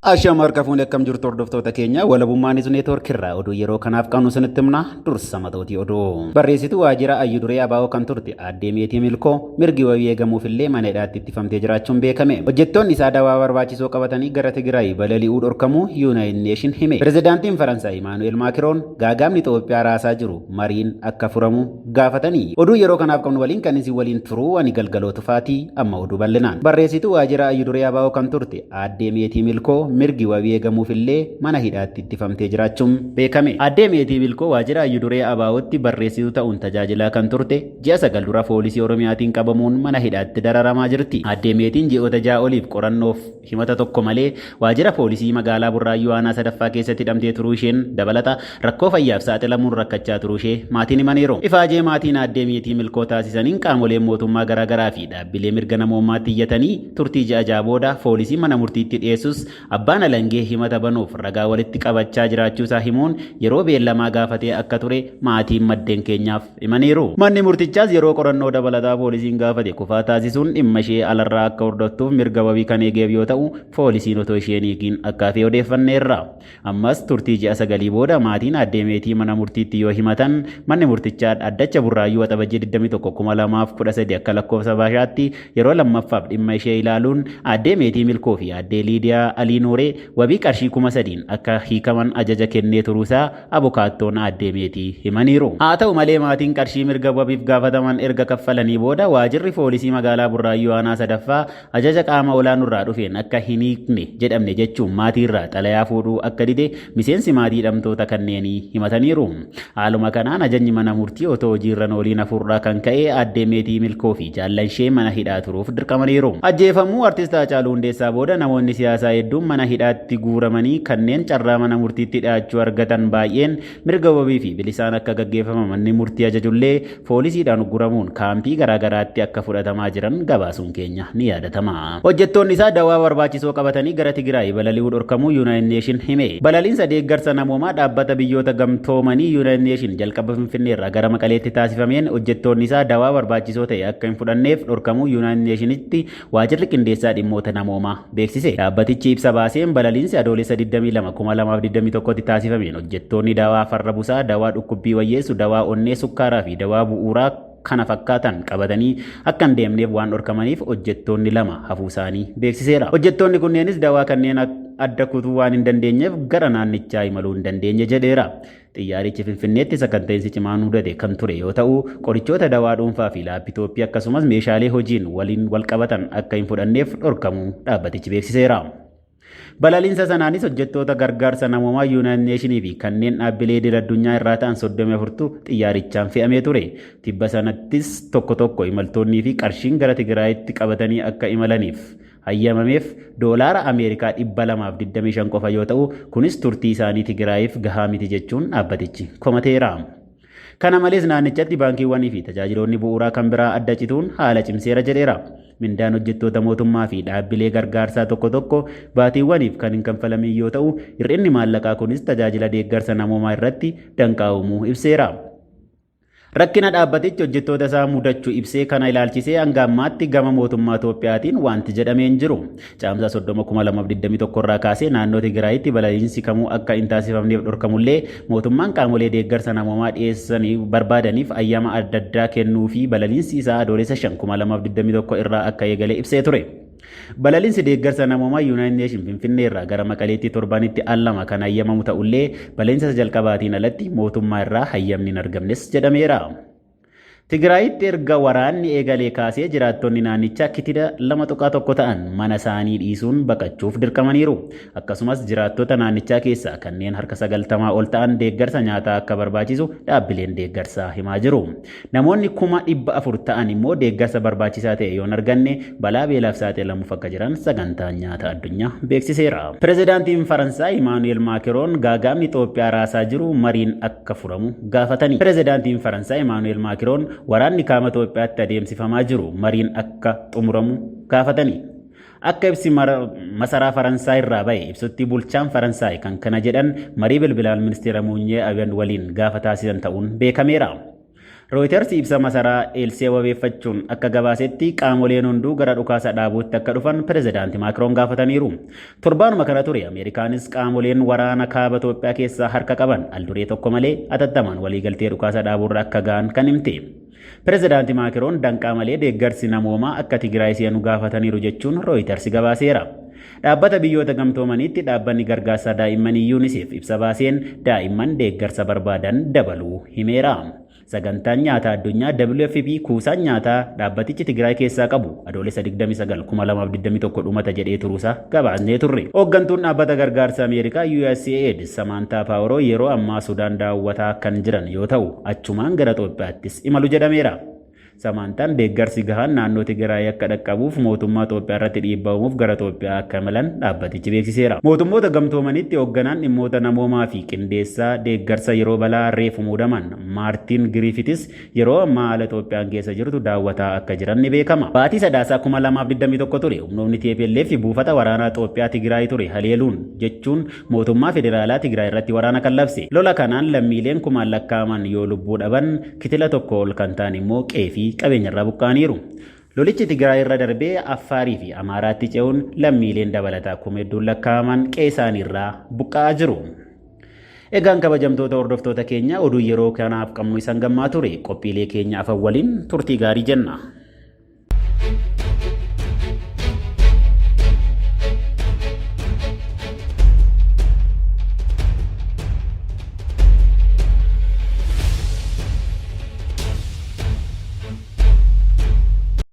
Ashama harka fuunee, akkam jirtu hordoftoota keenya? Walabummaa News Network irraa oduu yeroo kanaaf qabnu isinitti himna. Dursa matootii oduu. Barreessituu waajjira Ayyuu Duree ABO kan turte Aaddee Meetii Milkoo mirgi wabii eegamuufillee mana hidhaatti ittifamtee jiraachuun beekame. Hojjettoonni isaa dawaa barbaachisoo qabatanii gara Tigraay balali'uu dhorkamuu United Nation hime. Pirezidaantiin Faransaay Imaanu'eel Maakiroon gaagaamni Itoophiyaa raasaa jiru mariin akka furamu gaafatanii. Oduu yeroo kanaaf qabnu waliin kan isin waliin turuu ani Galgaloo Tufaatii. Amma oduu bal'inaan. Barreessituu waajjira Ayyuu Duree ABO kan turte Aaddee Meetii Milkoo mirgi wabii eegamuufillee mana hidhaatti ittifamtee jiraachuun beekame. Aaddee Meetii Milkoo waajjira Ayyuu Duree ABOtti barreessituu ta'uun tajaajilaa kan turte ji'a 9 dura poolisii Oromiyaatiin qabamuun mana hidhaatti dararamaa jirti. Aaddee Meetiin ji'oota 6 oliif qorannoof himata tokko malee waajjira poolisii magaalaa Burraayyuu aanaa sadaffaa keessatti hidhamtee turuu isheen dabalata rakkoo fayyaaf saaxilamuun rakkachaa turuu ishee maatiin himaniiru. Ifaajee maatiin Aaddee Meetii Milkoo taasisaniin qaamoleen mootummaa garaagaraa fi dhaabbilee mirga namoomaatti iyyatanii turtii ji'a 6 booda poolisiin mana murtiitti dhiyeessus, abbaan alangee himata banuuf ragaa walitti qabachaa jiraachuusaa himuun yeroo beellamaa gaafatee akka ture maatiin maddeen keenyaaf himaniiru. Manni murtichaas yeroo qorannoo dabalataa poolisiin gaafate kufaa taasisuun dhimma ishee alarraa akka hordoftuuf mirga wabii kan eegeef yoo ta'u, poolisiin otoo isheen hiikiin akka hafe odeeffanneerra. Ammas turtii ji'a 9 booda maatiin Aaddee Meetii mana murtiitti yoo himatan, manni murtichaa dhaddacha Burraayyuu Waxabajjii 21, 2013 akka lakkoofsa Baashaatti yeroo lammaffaaf dhimma ishee ilaaluun Aaddee Meetii Milkoo fi Aaddee Liidiyaa Alii Nuuree wabii qarshii 3,000n akka hiikaman ajaja kennee turuusaa abukaattoon Aaddee Meetii himaniiru. Haa ta'u malee, maatiin qarshii mirga wabiif gaafataman erga kaffalanii booda waajirri poolisii magaalaa Burraayyuu aanaa sadaffaa ajaja qaama olaanurraa dhufeen akka hin hiikne jedhamne jechuun maatiirraa xalayaa fuudhuu akka dide miseensi maatii hidhamtoota kanneenii himataniiru. Haaluma kanaan ajajni mana murtii otoo hojiirra ooliin hafuurraa kan ka'e Aaddee Meetii Milkoo fi jaallanshee mana hidhaa turuuf dirqamaniiru. Ajjeefamuu Artist Haacaaluu Hundeessaa booda namoonni siyaasaa hedduun mana hidhaatti guuramanii kanneen carraa mana murtiitti dhiyaachuu argatan baay'een mirga wabii fi bilisaan akka gaggeeffaman manni murtii ajajullee poolisiidhaan ugguramuun kaampii garaagaraatti akka fudhatamaa jiran gabaasuun keenya ni yaadatama. Hojjettoonni isaa dawaa barbaachisoo qabatanii gara Tigraay balali'uu dhorkamuu United Nation hime. Balaliinsa deeggarsa namoomaa dhaabbata biyyoota gamtoomanii United Nation jalqaba Finfinneerraa gara Maqaleetti taasifameen hojjettoonni isaa dawaa barbaachisoo ta'e akka hin fudhanneef dhorkamuu United Nationitti waajirri qindeessaa dhimmoota namoomaa beeksise. Dhaabbatichi ibsa baaseen balaliinsi Adoolessa 22, 2021tti taasifameen hojjettoonni dawaa farra busaa, dawaa dhukkubbii wayyeessu, dawaa onnee, sukkaaraa fi dawaa bu'uuraa kana fakkaatan qabatanii akka hin deemneef waan dhorkamaniif hojjettoonni lama hafuu isaanii beeksiseera. Hojjettoonni kunneenis dawaa kanneen adda kutuu waan hin dandeenyeef gara naannichaa imaluu hin dandeenye jedheera. Xiyyaarichi Finfinneetti sakanteensi cimaan mudate kan ture yoo ta'u, qorichoota, dawaa dhuunfaa fi laappitooppii akkasumas meeshaalee hojiin waliin wal qabatan akka hin fudhanneef dhorkamuu dhaabbatichi beeksiseera. Balaliinsa sanaanis hojjettoota gargaarsa namoomaa United Nationii fi kanneen dhaabbilee idil addunyaa irraa ta'an 34tu xiyyaarichaan fe'amee ture. Tibba sanattis tokko tokko imaltoonnii fi qarshiin gara Tigraayitti qabatanii akka imalaniif hayyamameef doolaara Ameerikaa 225 qofa yoo ta'u, kunis turtii isaanii Tigraayiif gahaa miti jechuun dhaabbatichi komateera. Kana malees, naannichatti baankiiwwanii fi tajaajiloonni bu'uuraa kan biraa adda cituun haala cimseera jedheera. Mindaan hojjettoota mootummaa fi dhaabbilee gargaarsaa tokko tokko baatiiwwaniif kan hin kanfalamin yoo ta'u, hir'inni maallaqaa kunis tajaajila deeggarsa namoomaa irratti danqaa uumuu ibseera. Rakkina dhaabbatichi hojjettoota isaa mudachuu ibsee kana ilaalchisee hanga ammaatti gama mootummaa Itoophiyaatiin wanti jedhamee hin jiru. Caamsaa 30, 2021 irraa kaasee naannoo Tigraayitti balaliinsi kamuu akka hin taasifamneef dhorkamullee, mootummaan qaamolee deeggarsa namoomaa dhiyeessanii barbaadaniif ayyama adda addaa kennuu fi balaliinsi isaa Adoolessa 5, 2021 irraa akka eegale ibsee ture. Balaliinsi deeggarsa namoomaa United Nation Finfinnee irraa gara Maqaleetti torbanitti al lama kan hayyamamu ta'ullee, balaliinsa jalqabaatiin alatti mootummaa irraa hayyamni hin argamnes jedhameera. Tigraayitti erga waraanni eegalee kaasee jiraattonni naannichaa kitila 2.1 ta'an mana isaanii dhiisuun baqachuuf dirqamaniiru. Akkasumas jiraattota naannichaa keessaa kanneen harka 90 ol ta'an deeggarsa nyaataa akka barbaachisu dhaabbileen deeggarsaa himaa jiru. Namoonni 400,000 ta'an immoo deeggarsa barbaachisaa ta'e yoo hin arganne balaa beelaaf saaxilamuuf akka jiran sagantaan nyaata addunyaa beeksiseera. Pirezidaantiin Faransaay Imaanu'eel Maakiroon gaagaamni Itoophiyaa raasaa jiru mariin akka furamu gaafatanii. Pirezidaantiin Faransaay Imaanu'eel Maakiroon waraanni kaaba Itoophiyaatti adeemsifamaa jiru mariin akka xumuramu gaafatanii. Akka ibsi masaraa Faransaay irraa ba'e ibsutti, bulchaan Faransaay kan kana jedhan marii bilbilaan ministeera muummee Abiy waliin gaafa taasisan ta'uun beekameera. Rooyiters ibsa masaraa Eelsee wabeeffachuun akka gabaasetti qaamoleen hunduu gara dhukaasa dhaabuutti akka dhufan pirezidaanti Maakiroon gaafataniiru. Torbaanuma kana ture Ameerikaanis qaamoleen waraana kaaba Itoophiyaa keessaa harka qaban alduree tokko malee atattamaan waliigaltee dhukaasa dhaabuurra akka ga'an kan himte. Pirezidaanti Maakiroon danqaa malee deeggarsi namoomaa akka Tigraay seenu gaafataniiru jechuun Rooyiters gabaaseera. Dhaabbata Biyyoota Gamtoomaniitti dhaabbanni gargaarsa daa'immanii UNICEF ibsa baaseen daa'imman deeggarsa barbaadan dabaluu himeera. Sagantaan Nyaataa Addunyaa WFP kuusaan nyaataa dhaabbatichi Tigraay keessaa qabu Adoolessa 29, 2021 dhumata jedhee turuusaa gabaasnee turre. Hooggantuun dhaabbata gargaarsa Ameerikaa USAID Samaantaa Paawuroo yeroo ammaa Sudaan daawwataa kan jiran yoo ta'u, achumaan gara Itoophiyaattis imalu jedhameera. Samaantaan deeggarsi gahaan naannoo Tigraay akka dhaqqabuuf mootummaa Itoophiyaa irratti dhiibbaa uumuuf gara Itoophiyaa akka imalan dhaabbatichi beeksiseera. Mootummoota Gamtoomanitti hoogganaan dhimmoota namoomaa fi qindeessaa deeggarsa yeroo balaa reefu muudaman Maartiin Giriifitis yeroo ammaa haala Itoophiyaan keessa jirtu daawwataa akka jiran ni beekama. Baatii Sadaasaa 2021 ture humnoonni TPLF buufata waraanaa Itoophiyaa Tigraay ture haleeluun jechuun mootummaa federaalaa Tigraay irratti waraana kan labse. Lola kanaan lammiileen kumaan lakkaa'aman yoo lubbuu dhaban kitila tokko ol kan ta'an immoo qe'ee fi qabeenyarraa buqqa'aniiru. Lolichi Tigraay irra darbee Affaarii fi Amaaraatti ce'uun lammiileen dabalataa kuma hedduun lakkaa'aman qe'ee isaaniirraa buqqa'aa jiru. Egaan kabajamtoota hordoftoota keenya, oduu yeroo kanaaf qabnu isan gammaa ture. Qophiilee keenya afan waliin turtii gaarii jenna.